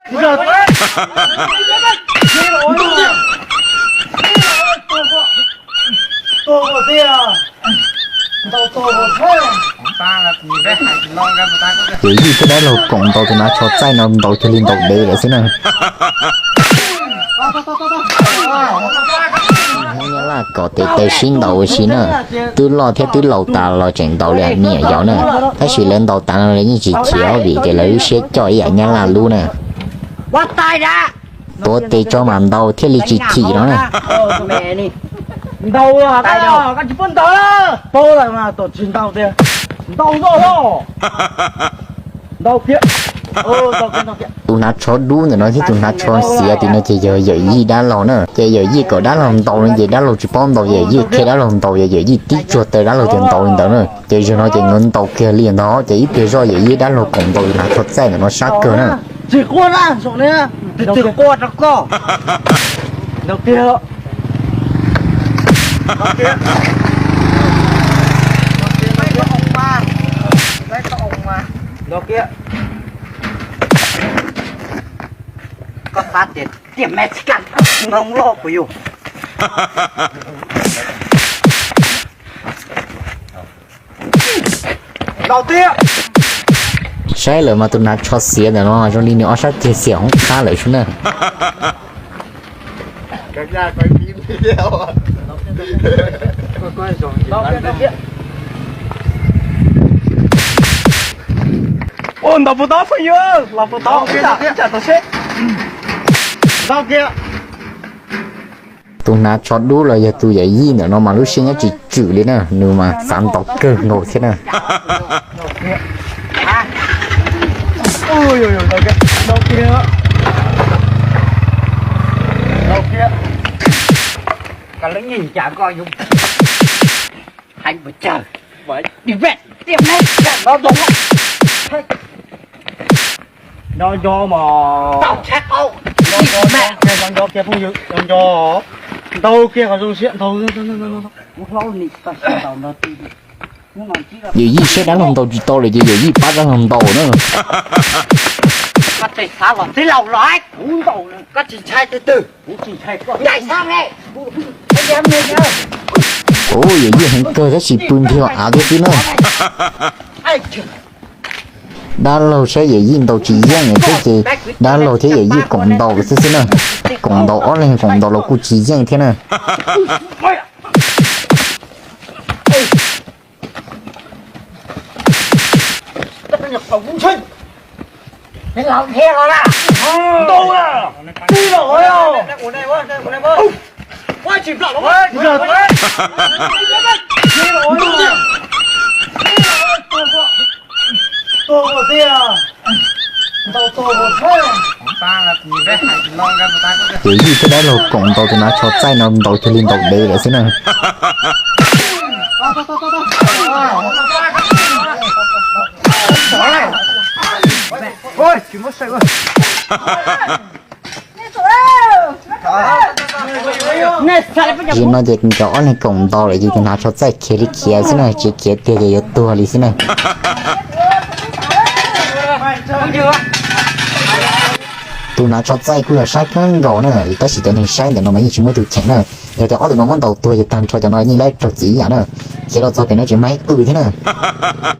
Ces yij thiab dab laug koom ntaus tus hnav tsho txaij no ntaus cuag li ntaus dev lawm xwb na. Nyab laj kom tes taw sib ntaus ua si na, twb loj thiab twb laus tas los tseem ntaus li niam yau na. Tab sis lawv ntaus tas no lawv yeej tsis chim vim tias lawv lub siab coj ib yam nyab laj lub na. Tuav tes tso mam ntaus thiaj li tsis chim no na. Tus hnav tsho dub ntawm no thiab tus hnav tsho xiav tim no ces yog yawm yij dab laug na. Ces yawm yij kom dab laug ntaus no ces dab laug tsis paub ntaus, yawm yij qhia dab laug ntaus, yawm yij tib tsuag taw dab laug tias ntaus li ntawd na. Ces zaum no ces nkawd ntaus kiag li ntawd ces ib pliag zoj yawm yij dab laug koom ntaus tus hnav tsho txaij ntawm no sab kawg na. Koj xav tias tiam Mexican Hmoob loj puas yog? Saib lawm mas tus hnav tsho xiav ntawm no zoo li nws ob sab ceg xiam hoob qhab lawm sub na. Ntaus puas tau phooj ywg, los puas tau, ib tsam tau seb. Tus hnav tsho dub los yog tus yawm yij ntawm no mas lub siab nyob tsis tswm li na, nws mas xav ntaus kawg nkaus thiab na. Nco nco mas, nco nco kiag phooj ywg, nco nco, ntaus kiag kom zoo siab ntaus. Yawm yij saib dab laug ntaus tsis tau lawm ces yawm yij pab dab laug ntaus na. Koj tsis xav los tij laug los kuv ntaus, koj tsis ntshai twg twg, kuv tsis ntshai koj. Ua yawm yij heev kawg tab sis pw nrhiav av thiab xwb na. Dab laug saib yawm yij ntaus tsis yeej thiab ces dab laug thiab yawm yij koom ntaus xwb xwb na. Koom ntaus ob leeg koom ntaus los kuj tsis yeej thiab na. Ces yij thiab dab laug koom ntaus tus hnav tsho txaij no ntaus cuag li ntaus dev lawm xwb na. Zaum no ces nkawd ob leeg koom ntaus lawm ces tus hnav tsho txaij khiav li khiav xwb na, tsis khiav tiag ces yuav tuag li xwb na. Tus hnav tsho txaij kuj yog saib kawg nkaus na, tab sis cov neeg saib ntawm no mas yeej tsis muaj ib tug cheem na. Yog tias ob tug no muab ntaus tuag ces tag nrho cov no yeej laib raug txim ib yam na. Khiav los txog pem no tsis mag ib qw thiab na.